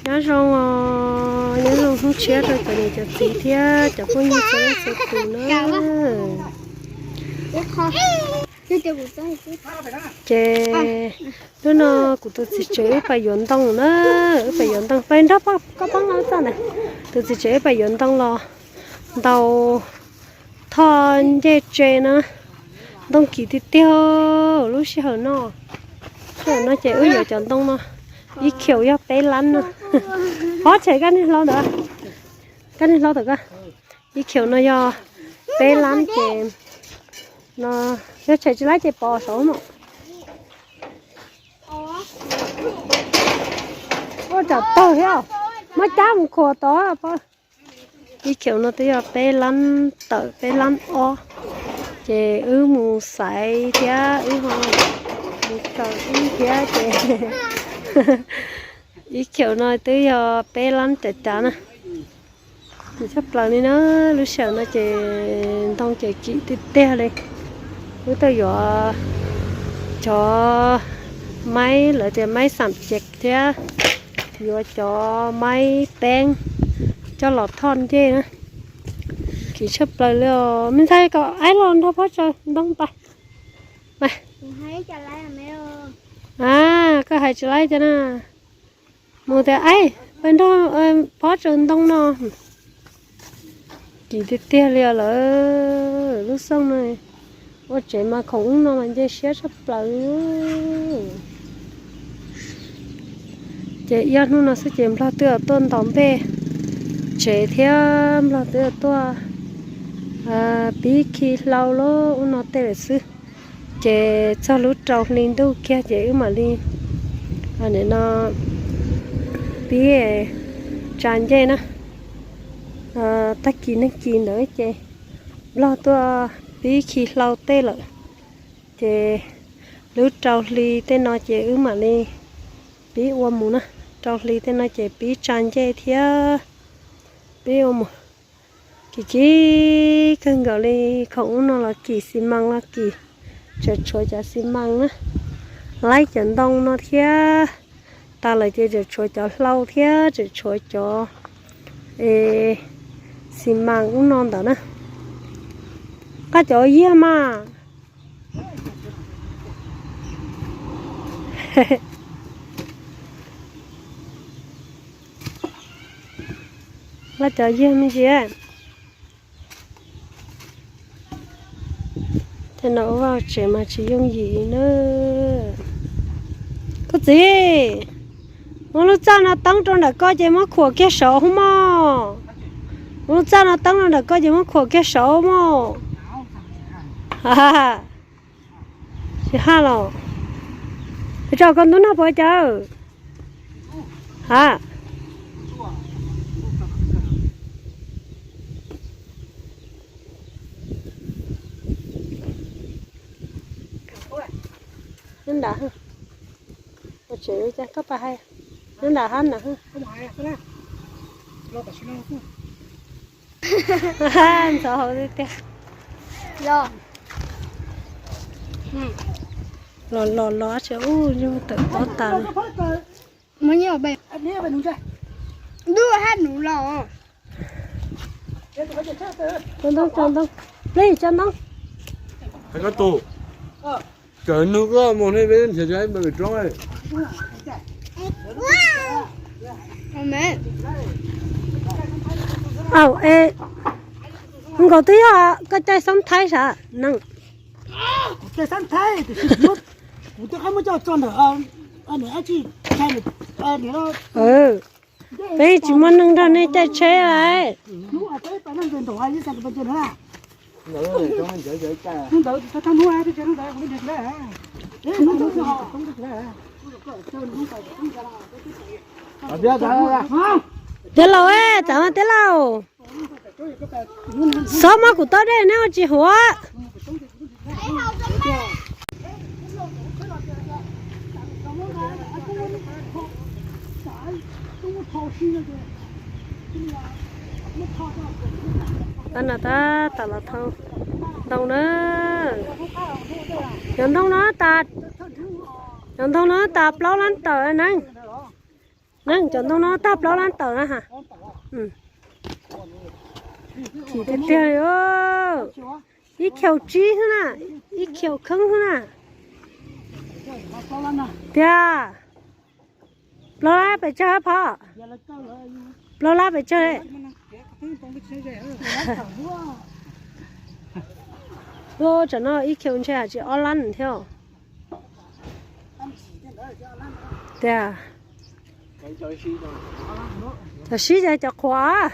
Nyob zoo os, nyob zoo hnub tshiab rau cov niam cov txiv thiab cov phooj ywg txhua leej txhua tus na. Ces hnub no kuv tus txiv tsev wb pais yuav ntoo na, wb pais yuav ntoo, pais nrog koj pab no txoj ntawd. Tus txiv tsev wb pais yuav ntoo los ntaus thoj ncej tse na. Ntoo kim tiag tiag lub sij hawm no. Sij hawm no ces wb yuav cov ntoo no ib khiaus yog peb lab no. Pov tshem koj niag hlau ntawd, koj niag hlau ntawd koj. Ib khiaus no yog peb lab ces no, yog tshem tsis laib ces pov saud mas. Ua tsam tawg thiab, muab cab mus khuam tod. Ib khiaus no twb yog peb lab tawm peb lab ob, ces wb mus xaiv thiab wb ho mus kaw ib thiab ces ib khiaus no twb yog peb lab cav cav na. Kim tshaj plaws li na, lub sij hawm no ces ntoo ces kim tiag tiag li. Wb tuaj yuav cov maib, lawv tias maib xam cev thiab yuav cov maib peeb coj los thoj ncej na. Kim tshaj plaws li os. Me ntxhais kom aib los nrog phob tsaws ntoo pais. A, koj hais tsis laib cas na. Mus tias aib, pab nrog phob tsaws ntoo no. Kim tiag tiag li os lawm, lub xyoo no ua tsev mas khoom ub no mas nce siab tshaj plaws li. Ces ib ob hnub no xwb ces nplog twb tuaj ntaus npej tsev thiab nplog twb tuaj pib khi hlau lub ub no tej lawm xwb. Ces txog lub rau hli ntuj kiag ces wb mam li no pib tsa ncej na. Tag kis neeg kis ntawd ces nplog tuaj pib khi hlau tej lawm. Ces lub rau hli tej no ces wb mam li pib ua mus na. Rau hli tej no ces pib tsa ncej thiab pib ua mus. Kim kim kawg nkaus li, khoom ub no los kim xi mas los kim, tseem tshuav cov xi mas na, laib cov ntoo no thiab. Tas lawm ces tseem tshuav cov hlau thiab tseem tshuav cov xi mas ub no ntawd na. Qab cov yiag mas. Qab cov yiag me ntsis. Tej no ua vaj tsev mas tsis yooj yim na. Koj txiv, muab lub txaj no toob rau nram ko ces muab khuam kiag saud mog. Muab lub txaj no toob rau nram ko ces muab khuam kiag saud mog. Tsis haj los. Tso koj ntub no puas cawv? Ha. Nyob nram, ua tsev li cas koj pab hais. Nyob nram hab nram. Ntxov hauv tiag tiag. Los los los tsev ub yug tawm pob tas. Tso ntoo, tso ntoo, plig tso ntoo. Koj tus, cawv nug koj mus ne, peb nrhiav cov ib npawg roob. Aw, e, nkaus twb yog koj caij xoob thaib sav neeg. Kuv caij xab thaib tiam sis kuv muab, kuv twb qab muab coj tso ntawm, nim dab tsi, nim no. Peb tsis muaj neeg nrog nej caij tsheb lawm. Tiab laus, txav mas tiab laus. Xob muab kuv taub dej neb ua tsis huav. Tab no tab tom los thau ntoo na. Cov ntoo no tas, cov ntoo no tas plaub lab tawm neeg. Na cov ntoo no tag plaub lab tawm na ha. Chim tiag tiag li. Ib khiaus tsib xwb na, ib khiaus kheeb xwb na. Tiag, plaub lab pes tsawg phom? Plaub lab pes tsawg? Ua tsam no ib khiaus ntshe hais tsis ob lab thiab. Tiag, cov sib ces cov qhuav.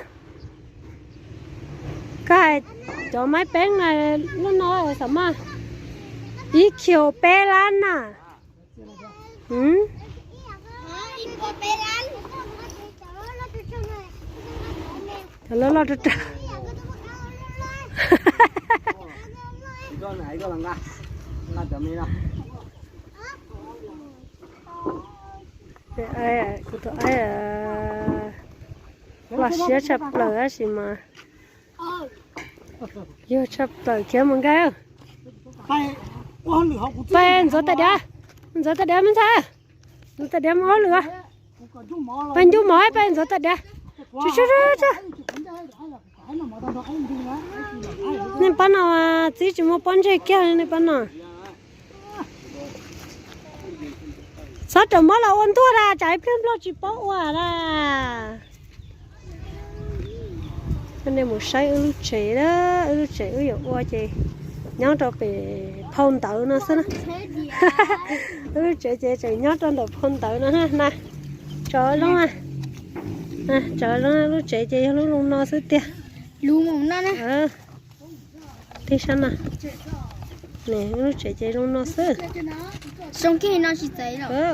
Koj hais cov maiv peeb na, lub no xam maj ib khiaus peb lab na. Cov loj loj rau rau. Kuv tus aib loj siab tshaj plaws tab sis mas yog tshaj plaws khiav mus nkag. Peb ntxuav tas diav, ntxuav tas diav me ntxhais, ntxuav tas diav mus hauj lwm. Peb ncu mov peb ntxuav tas diav. Nej pab no txib tsis muaj pob ntseg kiag nej pab no. Txhob rawm mob los ua ntuag na, tsam ib pliag nplog tsis paub ua na. Nej mus saib wb lub tsev, wb lub tsev wb yuav ua ces nyob rau pem phau ntawv no xwb na. Wb lub tsev ces tseem nyob rau ntawm phau ntawv no na. Tso zoo, tso zoo, lub tsev ces yog lub zoo no xwb tiag. Lub no, tib sab no. Lub tsev ces zoo no xwb.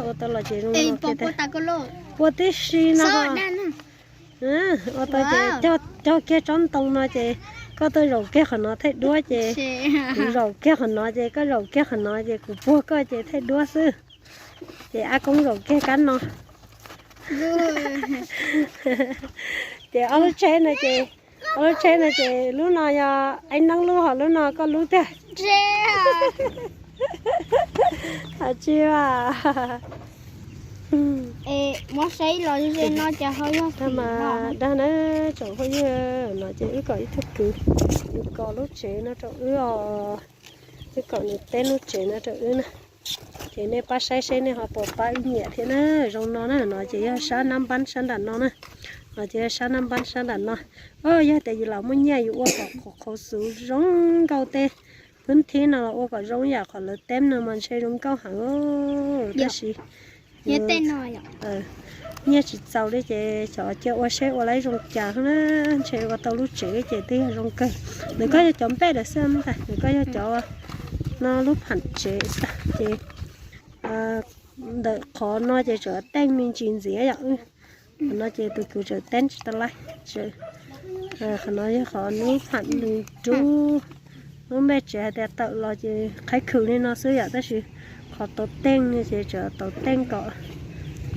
Ua tau los ces zoo no. Pua tib si no. Ua tau ces cog kiag tsob ntoo no ces koj tuaj zaum kiag qhov no thaij duab ces kuv zaum kiag qhov no ces koj zaum kiag qhov no ces kuv puag koj ces thaij duab xwb. Ces ab koob zaum kiag kab no. Ces ob lub tsheb no ces, ob lub tsheb no ces lub no yog Aib Neeb lub, ho lub no koj lub tiag. Hais tsis mas dag na tsoom phooj ywg, no ces wb kom ib tug kwv, nws kom lub tsev no rau wb os. Wb kom nws teb lub tsev no rau wb na. Ces nej pab saib seb nej ho puas pab wb nyiam thiab na. Zoo no na, no ces yog sab nab npab sab nram no na. No ces yog sab nab npab sab nram no. Yog tias yus lam muaj nyiaj yus ua kom qhov qhov xuv zoo nkauj tej phwb thib no los ua kom zoo yam qhov lawv teb no mas ntshe zoo nkauj heev. Tab sis nyiaj tsis txaus li ces xyov cia ua seb ua laib zoo cas na. Ntshe ua tau lub tsev ces twb yog zoo kawg. Nws koj yog cov npej lawm xwb, nws koj yog cov no lub pham tsev xwb ces ntawm qhov no ces tseem teeb me ntsis ntxiv yom. Qhov no ces tus kwv tseem teeb tsis tau laib. Qhov no yog qhov lub pham nws rub, lub npej tsev hais tias tawm los ces qhaib khwm li no xwb yom, tab sis qhov tau teeb no ces tseem tau teeb kom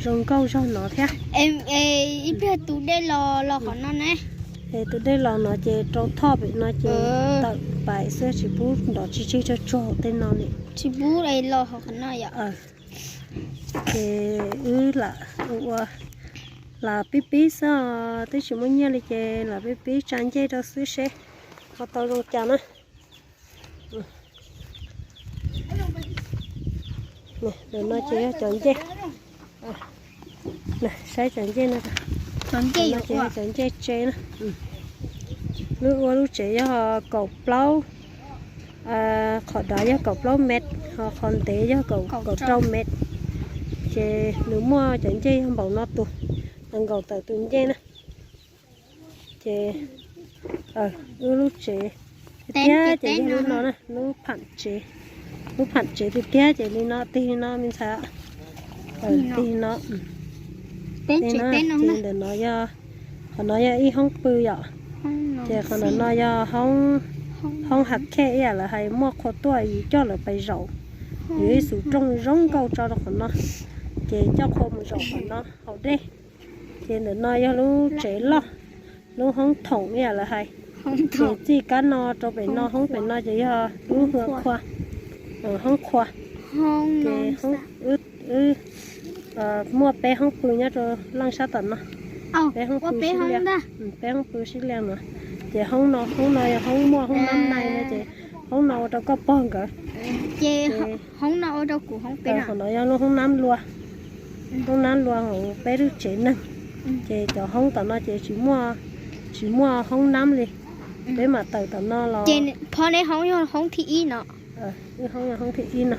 zoo nkauj zog no thiab. Ib pliag tus dej los los qhov no ne. Es tus dej los no ces rau thoj pem no ces tawm pais xwb, tsis pub nrov tsis tsig tsuag tsuag tej no li. Tsis pub los qhov no yom. Ces wb lam ua, lam pib pib xwb os, twb tsis muaj nyiaj li ces lam pib pib tsa ncej rau xwb seb ho tau zoo cas na. Ntawm no ces yog cov ncej, saib cov ncej no, cov ncej tse na. Lub ua lub tsev yog kaum plaub, qhov dav yog kaum plaub mev, ho qhov ntev yog kaum rau mev. Ces nws muaj cov ncej yog npaum no tus, nkaum tawm tus ncej na. Ces wb lub tsev tiag tiag ces yog lub no na, lub pham tsev. Lub pham tsev tiag tiag ces li no, tig li no me ntxhais. Tig li no. Tig li no ces ntawm no yog, qhov no yog ib hoob pw yom. Ces qhov ntawm no yog hoob hav khej ib yam lawv hais muaj qhua tuaj yus coj lawv pais zaum. Yus ib xus rooj zoo nkauj tso rau qhov no, ces coj qhua mus zaum qhov no haus dej. Ces ntawm no yog lub tsev loj, lub hoob thoom ib yam lawv hais. Ces txij kab no rau pem no, hoob pem no ces yog lub hoob qhua, hoob qhua. Ces wb Muaj peb hoob pw nyob rau leej sab tom no. Peb hoob pw sib liaj, peb hoob pw sib liaj no. Ces hoob no, hoob no yog hoob muaj hoob nab nai no ces hoob no ua rau koj pog nkawd. Ces hoob no ua rau kuv hoob peb, hauv no yog lub hoob nab lua, hoob nab lua hauv peb lub tsev neeg. Ces cov hoob tom no ces tsis muaj, tsis muaj hoob nab li. Peb mam tawm tom no los. Ces phov neb hoob yog hoob thib ib no. Wb hoob yog hoob thib ib no.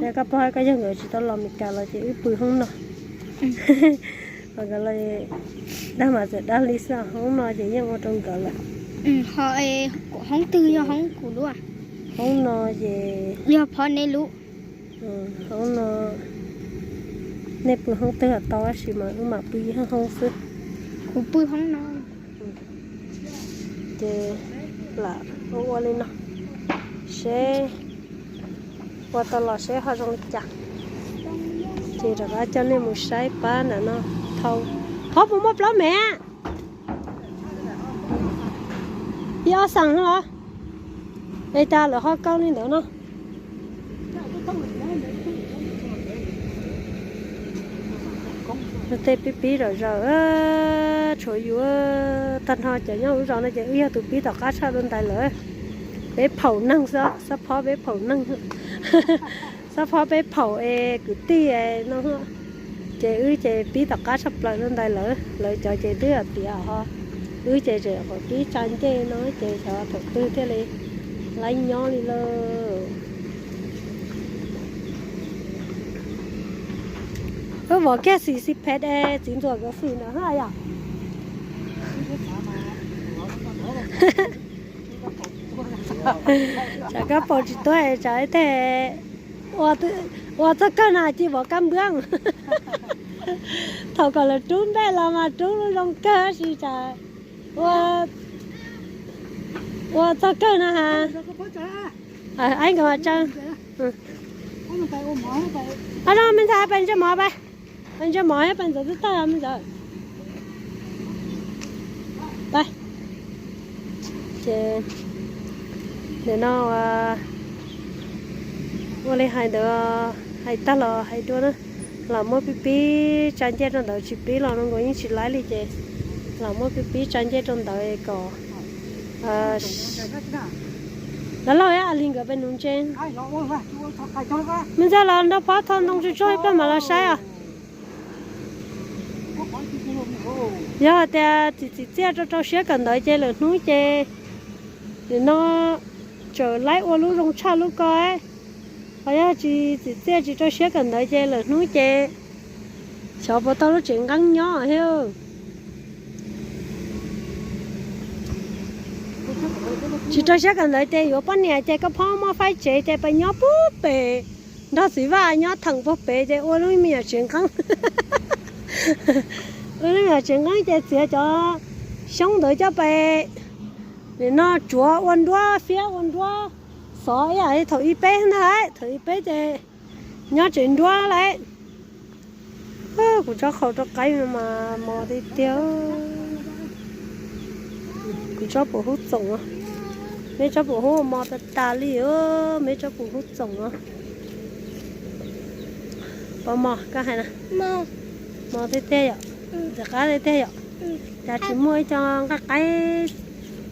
Yog koj pog koj yawg nkawd tsis tau los Mes Kas los ces wb pw hoob no. Ho nkawd los dag mas txawm dag li xwb, hoob no ces yeej ua rau nkawd lawm. Ho hoob twg yog hoob kuv lub? Hoob no ces yog phov neb lub. Hoob no nej pw hoob twg los tau tab sis mas wb mam pw ib hoob xwb. Kuv pw hoob no. Ces lam ua ua li no seb ua tau los seb ho zoo li cas. Ces rov qab coj nej mus saib pab ntawm no. Thau, phov puas muaj plaub mev? Ib ob xees los? Es tas lawm ho kaw li ntawd no. Tej pib pib zom zaws, tshuav yus tag nrho cov nyob lub zos no ces wb yog tus pib tom qab tshaj dua ntais lawm. Peb phaum neeg xwb, xob phob peb phaum neeg, xob phob peb phaum es kwv tij no. Ces wb ces pib tom qab tshaj plaws dua ntais lawm, lawv cov ces twb yog tiav ho, wb ces tseem pib tsa ncej no ces xyov thaum twg thiaj li laib nyob li lawm. Wb vov kiag xim xim phem es txiv ntxuam nkawd fwm ntawd yom. Tsam kab paus tsis tuaj tsam ib teg ua txoj kawg no cia vov kab npwb. Thaum kom lawv rub npej los mas rub zoo kawg sis tsam ua txoj kawg no ha. Aib nkawd mas tsaw. Ab no me ntxhais pais ntsia mov pais, pais ntsia mov thiab pais ntxuav twb tag me ntxhais. Pais. Ces nim no ua li hais ntawd, hais tag los hais dua na, los muab pib pib tsa ncej rau ntawd, tsis pib los no nkaus yeej tsis laib li ces los muab pib pib tsa ncej rau ntawd kom lawv lauj, a li nkawd peb nuv ntse. Me ntxhais los nrog phob tho ntoo tsuag tsuag ib pliag mam los saib os. Yog tias txiv txiv txiaj rau rau siab kawm ntawv ces lwm hnub ces nim no tseem laib ua lub zoo tshaj lub ko. Ho yog tsis txiv txiaj tsis rau siab kawm ntawv ces lwm hnub ces xyov puas tau lub tsev nqeeb nyob thiab. Tsis rau siab kawm ntawv ces yuav poj niam ces koj phob muaj faib tsev ces pais nyob puag pem nrog txiv vaj nyob theem puag pem ces ua lub me nyuam tsev nqeeb. Ua lub me nyuam tsev nqeeb ces txiav cov xyoob ntawd coj pais nim no tsuav ua nruab, fiab ua nruab xov ib yam li thaum ib peb ntag. Thaum ib peb ces nyob tsev nruab lawm. Kuv tsob qhaus rau qaib mas mos tiag tiag. Kuv tsob pum hub txoom, meb tsob pum hub mos tas tas li, meb tsob pum hub txoom os. Pov mos koj hais na, mos tiag tiag yom, ntxim qab tiag tiag yom. Cas tsis muaj ib co nqaij qaib,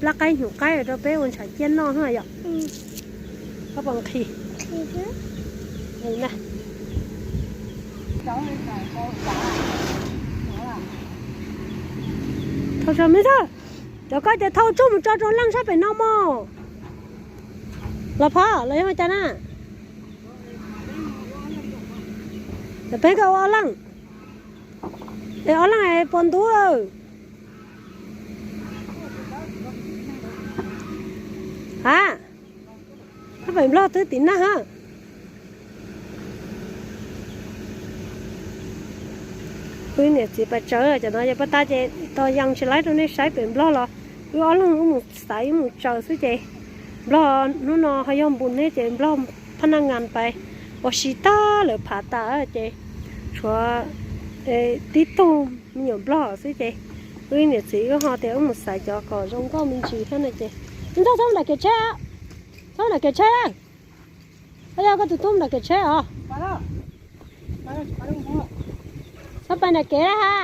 plab qaib hnyuv qaib rau peb ua ntshav ciaj noj na yom. Koj puas nqhis? Thau tso me ntxhais, cov koj ces thau tsuag mus tso rau leej sab pem no mog. Los phov los yog cas na? Peb koj ua ob leej, es ob leej es puas ntub lawm? Ha, pem Nplog twb tim nag ha. Wb niam txiv pais tsaws cov no yog pab tab ces tos yees tsis laib rau nej saib pem Nplog los wb ob leeg wb mus xaiv wb mus tsaws xwb ces Nplog hnub no ho yog npus neb ces Nplog phab naj ngas pais ua si tag lawm phav tas ces tshuav tib tug me nyuam Nplog xwb ces wb niam txiv wb ho tias wb mus xaiv cov kom zoo nkauj me ntsis thiab no ces ntxhais txhob nram kev tsheb, txhob nram kev tsheb. Yog koj tus tub nram kev tsheb os. Txhob pais nram kev ha.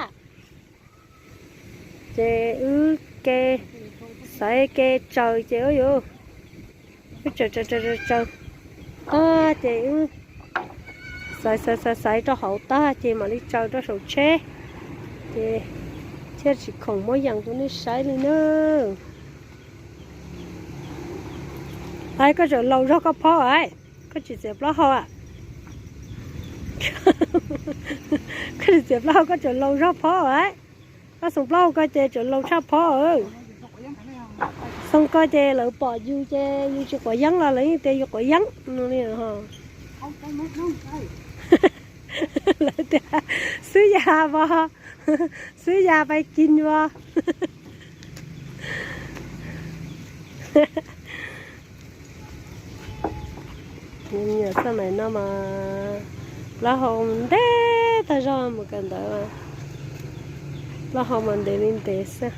Ces wb ke xaiv ke tsaws ces ub yuv, wb tsaws tsaws tsaws tsaws tag ces wb xaiv xaiv xaiv xaiv rau hauv tag ces mam li tsaws rau saum tsheb, ces thiaj tsis khoom muab yees rau nej saib li na. Ai, koj tseem laus zog koj phob a, koj tsis txiav plaub hau a? Koj tsis txiav plaub hau koj tseem laus zog phob a. Koj xoo plaub hau ko ces tseem laus tshaj phob. Xoo ko ces lawv pom yus ces yus tsis quav yeeb los lawv yeej tias yus quav yeeb no li. Lawv tias xwb ya os, xwb ya pais kis os. Nyuam txoj maim no mas plaub hau ntev tag zog mus kawm ntawv, plaub hau mas ntev li ntev xwb.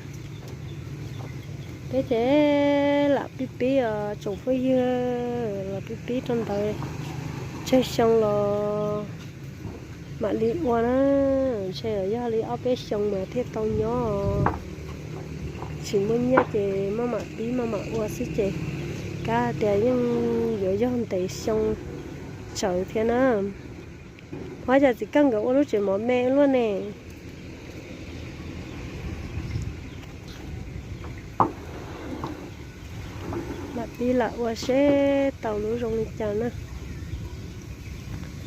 Peb ces lam pib pib os tsoom phooj ywg, lam pib pib rau ntawd tsawg xyoo los mam li ua na. Ntshe yog li ob peb xyoo mas thiaj tau nyob, tsis muaj nyiaj ces maj mam pib maj mam ua xwb ces kav tias yeej yuav yog ntev xyoo tsawv thiab na. Ua cas txiv Kaj nkawd ua lub tsev mov me luaj ne. Lam pib lam ua seb tau lub zoo li cas na.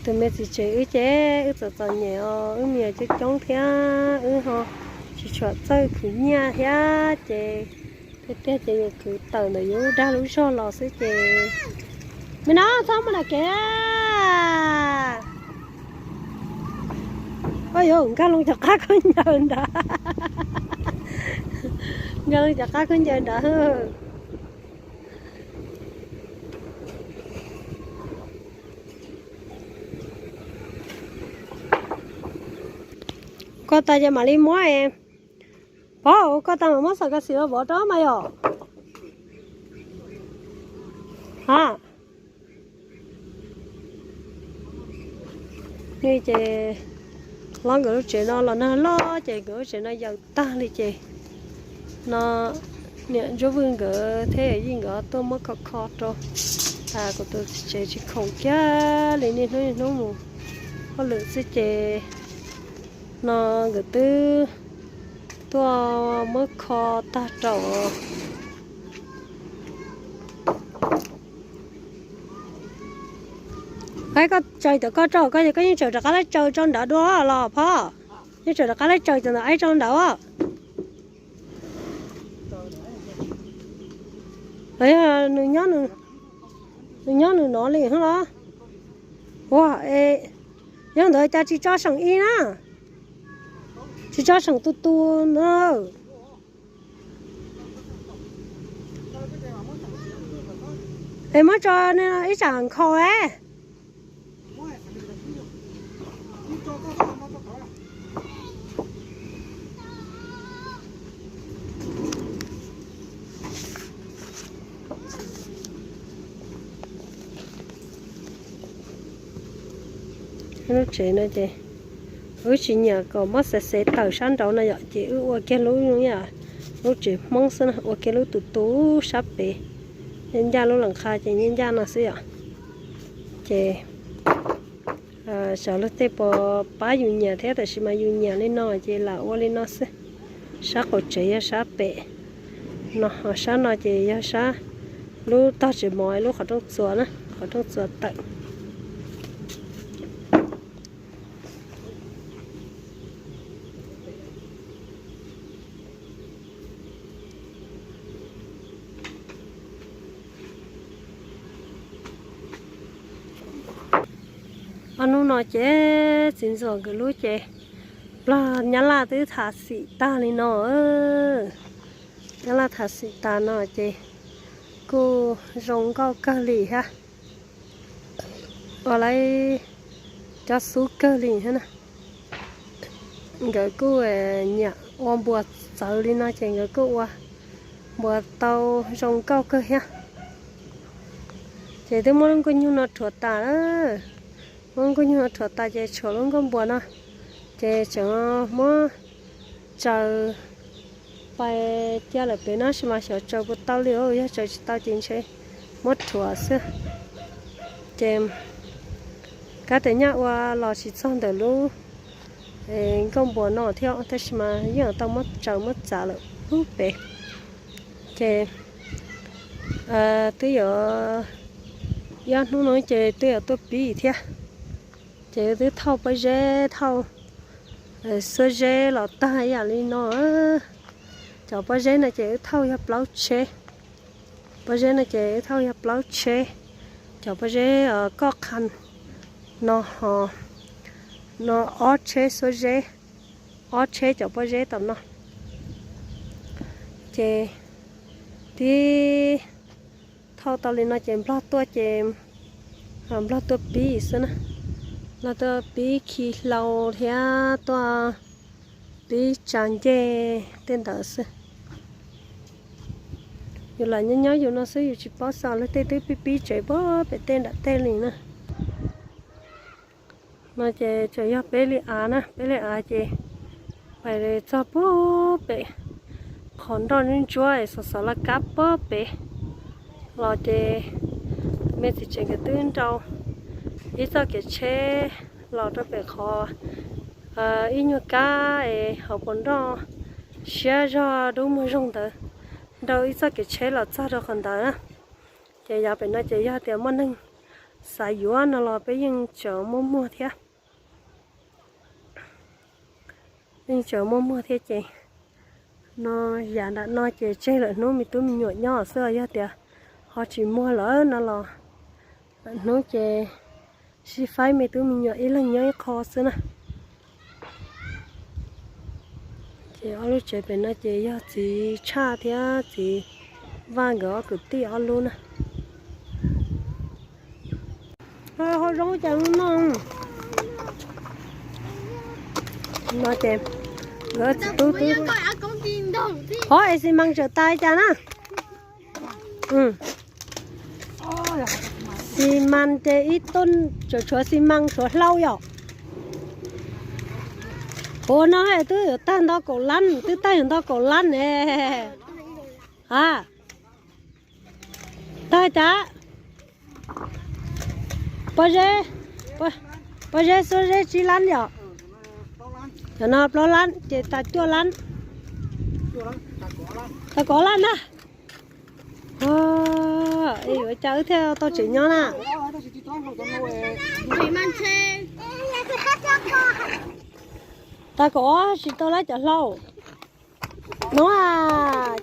Tus me txiv tsev wb ces wb txom txom nyem os, wb me nyuam coob coob thiab wb ho tsis tshua txawj khwv nyiaj thiab ces tiag tiag ces yus khwv tawm ntawm yus lub dag lub zog los xwb ces. Me no txhob mus nram kev. Ua yuav nkag loo cov qab khaub ncaws ntawd, nkag loo cov qab khaub ncaws ntawd. Koj tas ces mam li muab. Pov, koj tas mam muab xam kas xim los vov rau mas yom. Ha. Ni ces hlob nkawd lub tsev no los nag loj ces nkawd lub tsev no yaws tag li ces no niam Ntsuab Vwj nkawd thiab yawm yij nkawd tuaj muab kho kho rau. Kuv tus txiv tsev tsis khoom kiag li, niaj hnub niaj hnub mus hauj lwm xwb ces no nkawd twb tuaj muab kho tag rau. Koj tsaws cov koj rau koj, koj yeej tseem rov qab laj tsaws rau nrad dua los Pov, yeej tseem rov qab laj tsaws cov ntawd aib rau nrad. Los yog nws nyob, nws nyob nws no li los? Ua, yog ntawd cas tsis tso seem ib na, tsis tso seem tus tus na. Es muab tso ib tsam nkhaus es. Lub tsev no ces wb tsis nyiam kom muab xev xev tawm sab nraud no yom, ces wb ua kiag lub, lub tsev Hmoob xwb na, ua kiag lub tus tus sab pem, ncaj lub las qha ces ncaj ncaj no xwb yom. Ces xyov luag tej puas pab yus nyiam thiab, tab sis mas yus nyiam li no ces lam ua li no xwb. Sab qaum tsev yog sab pem no, ho sab no ces yog sab lub tog tsev mov, lub qhov rooj txuas na, qhov rooj txuas tawm. Ob hnub no ces txiv ntxuam nkawd lub ces Nplog Nyab Laj twb tham xim tag li no. Nyab Laj tham xim tas no ces kuj zoo nkauj kawg li thiab, ua lawv cov xub kawg li thiab na. Nkawd kuj nyiam ua npuas txawv li no ces nkawd kuj ua npuas tau zoo nkauj kawg thiab. Ces twb muab lub nkuaj nyuj no rhuav tas lawm. Muab nkauj nyuj no rhuav tas ces tshuav lub nkuaj npua no, ces tseem muab tsaws pais cia lawm pem no tab sis mas xyov tsaws puas tau li, yog tsaws tsis tau ces ntshe muab rhuav xwb. Ces kab tes nyaj ua los tsis txog ntawm lub nkauj npua no thiab tab sis mas yeej tau muab tsaws muab txav lawm pub pem. Ces twb yuav, ib ob hnub no ces twb yuav tuaj pib thiab. Ces wb twb thauj pob zeb thauj xuab zeb los tag ib yam li no. Cov pob zeb no ces wb thauj yog plaub tsheb. Pob zeb no ces wb thauj yog plaub tsheb. Cov pob zeb koj qha no ho, no ob tsheb xuab zeb, ob tsheb cov pob zeb tom no. Ces tib thauj tau li no ces nplog tuaj ces nplog tuaj pib xwb na. Nplog tuaj pib khi hlau thiab tuaj pib tsa ncej tej ntawd xwb. Yus lam nyob nyob yus no xwb yus tsis paub xav luag tej twb pib pib tsev puag pem tej nram tej li na. No ces tseem yog peb li av na, peb li av ces pais txog puag pem qhov nroj ntsuab ntsuab es xov xov laj kab puag pem los ces me txiv tsev nkawd twb nrau ib txoj kev tsheb los rau pem qhov ib nyuag kab es hauv paus nroj siab zog dub muag zoog ntawd, nrau ib txoj kev tsheb los txog rau qhov ntawd na. Ces yav pem no ces yog tias muaj neeg xav yuav no los peb yeej tseem muaj muag thiab. Yeej tseem muaj muag thiab ces no, yav nram no ces tseg lawm hnub me tub me nyuam nyob xwb os, yog tias ho tsis muag lawm no los lawm hnub ces sib faib me tub me nyuam ib leeg nyob ib qho xwb na. Ces ob lub tsev pem no ces yog txiv Tshaj thiab txiv Vaj nkawd ob kwv tij ob lub na. Hau zoo cas no. No ces nkawd txiv tub twb, qhov es xi mas tseem tas cas na. Xi mas ces ib tug tseem tshuav xi mas tshuav hlau yom. Ua no twb yuav tag nto kaum lab, twb tag yuav nto kaum lab ne. A, tag cas? Pob zeb, pob zeb xuab zeb tsib lab yom. Cov no plaub lab ces tas cuaj lab. Tas kaum lab na. Yuav cas wb thiaj tau tsev nyob na. Tas kaum ob tsis tau lab cov hlau. No,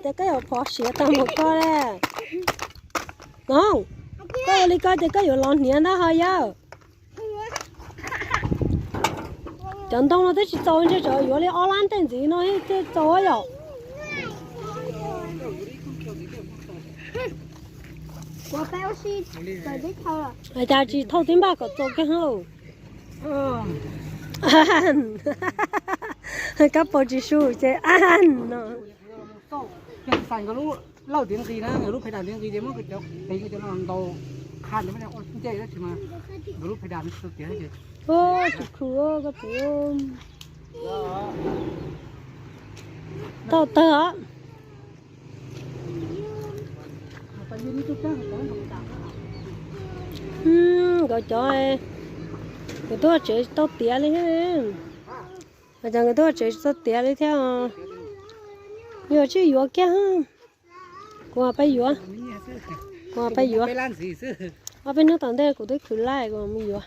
ces koj yuav phov siav tag npaum ko li. No, koj ua li ko ces koj yuav los hniav ntag ho yawg. Cov ntoo no twb tsis txaus ntshe tsam yuav li ob lab tej ntxiv no thiaj txaus yom. Hais cas tsis thauj tib npaj kom txaus kiag hauj. Kab paus tsis su ces no. Tsis khwv koj txiv. Tau tag os. Nkawd cov, nkawd tuaj tsev tau tiav li thiab. Cov nkawd tuaj tsev tau tiav li thiab. Yuav tsis yuav kiag. Kuv peb yuav, kuv peb yuav. Ob peb hnub tom ntej kuv twb khwv laij kuv mus yuav.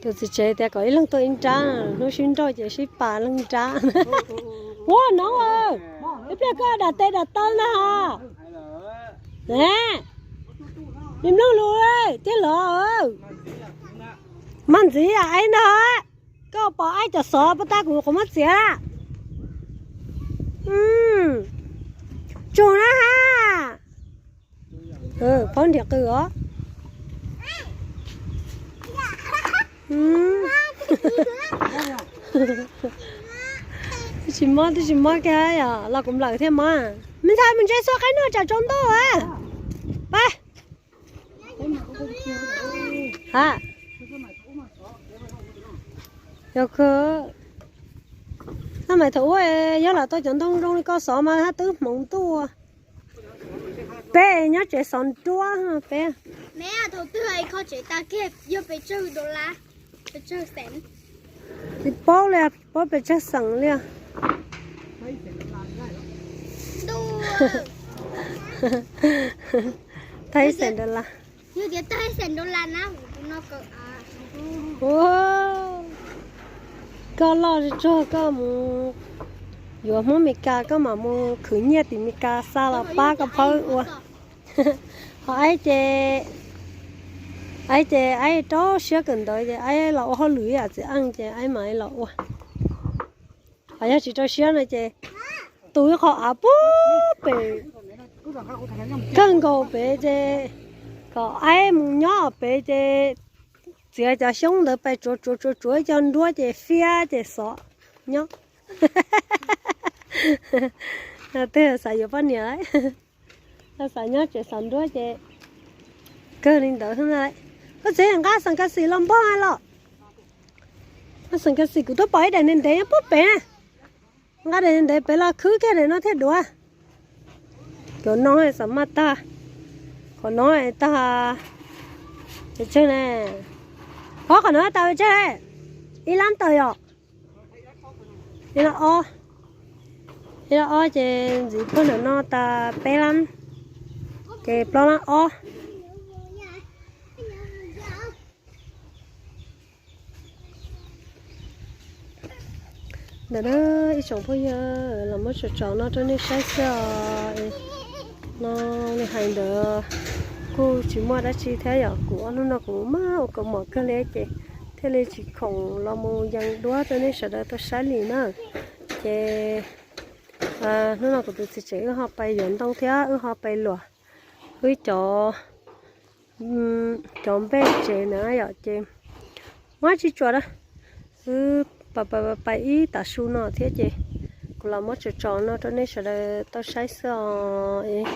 Tus txiv tsev tias kom ib leeg tuaj ib nrab, hnub sib nrauj ces sib pas leeg nrab. Ua no, ib pliag koj dam tes dam taw ntag. Me mloog lus tiag los. Mas ntxiv aib ntag. Koj pom aib cov xov puas tag kuv qhuav muab txiav na. Tsuag na ha. Phaub nrhiav qws os. Twb tsis mob, twb tsis mob kiag yom, los kuv nplawm thiaj mob. Me ntxhais mus ntsia xuas qaib noj tsam tsaus ntuj a. Pab. Ha. Yog kawg. Xab mais thaum ub yog lam tau cov ntoo zoo li koj xov mas hab twb hmoov ntuj. Peb nyob tsev xov nruab peb. Tsis paub li, paub pes tsawg xeem li. Tag ib xeem dollar. Ua, koj loj tsuag koj mus yuav Hmoob Mes Kas koj mam mus khwv nyiaj tim Mes Kas xa los pab koj phawb ua. Ho aib ces, aib ces aib rau siab kawm ntawv ces aib los ua hauj lwm ib yam txiv Eej ces aib mam los ua. Ho yog tsis rau siab no ces tus ib qho av pub pem kawg nkaus pem ces kom aib mus nyob pem ces txiav cov xyoob ntawd pais tsuav tsuav tsuav tsuav ib co nruab ces fiab ces xov nyob. Twb xav yuav poj niam lawm, xav nyob tsev xov nruab ces kawg li ntawd xwb na. Koj txiv nqa xeem kas xim los npog los. Xeem kas xim kuv twb pom ib daim ntev ntev nyob puag pem na. Nqa daim ntev pem los khwb kiag daim no thiaj duav. Cov no xam maj tag, qhov no tag. Pes tsawg ne? Qhov, qhov no tau pes tsawg? Ib lab tawm yom? Ib lab ob, ib lab ob ces ntxiv puag nram no tas peb lab, ces plaub lab ob. Ntawm na, ib tsoom phooj ywg, los muab tso tso no rau nej saib xwb os. No li hais ntawd kuj tsis muaj dab tsi thiab yom, kuv ob hnub no kuv maj ua kaus mom kawg li ces thiaj li tsis khoom los mus yees duab rau nej sawv daws tau saib li na. Ces hnub no kuv tus txiv tsev wb ho pais yuav ntoo thiab wb ho pais luam wb cov, cov npej tsev na yom, ces muab tsis tsuas na, wb pais ib tav su no thiab ces kuv los muab tso tso no rau nej sawv daws tau saib xwb os.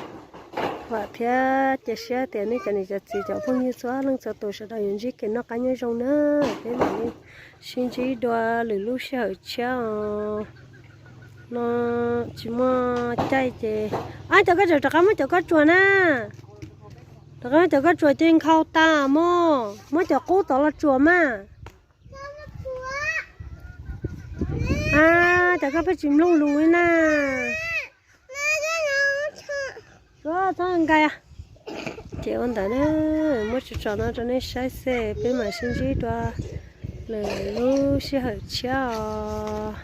Vam thiab cia siab tias nej cov niam cov txiv cov phooj ywg txhua leej txhua tus sawv daws yuav ntsib kev noj qab nyob zoo na. Peb mam li sib ntsib dua lwm lub sij hawm tshiab os. No tsis muaj caij ces, ab, cov koj tseem rov qab muab cov koj tsuas na. Rov qab muab cov koj tsuas ces nkhaus tas mog, muab cov qub tod los tsuas mas. A, cov koj pheej tsis mloog lus li na. Txhob nqaij. Ces ua ntawd na, muab tso tso no rau nej saib xwb, peb mam sib ntsib dua lwm lub sij hawm tshiab os.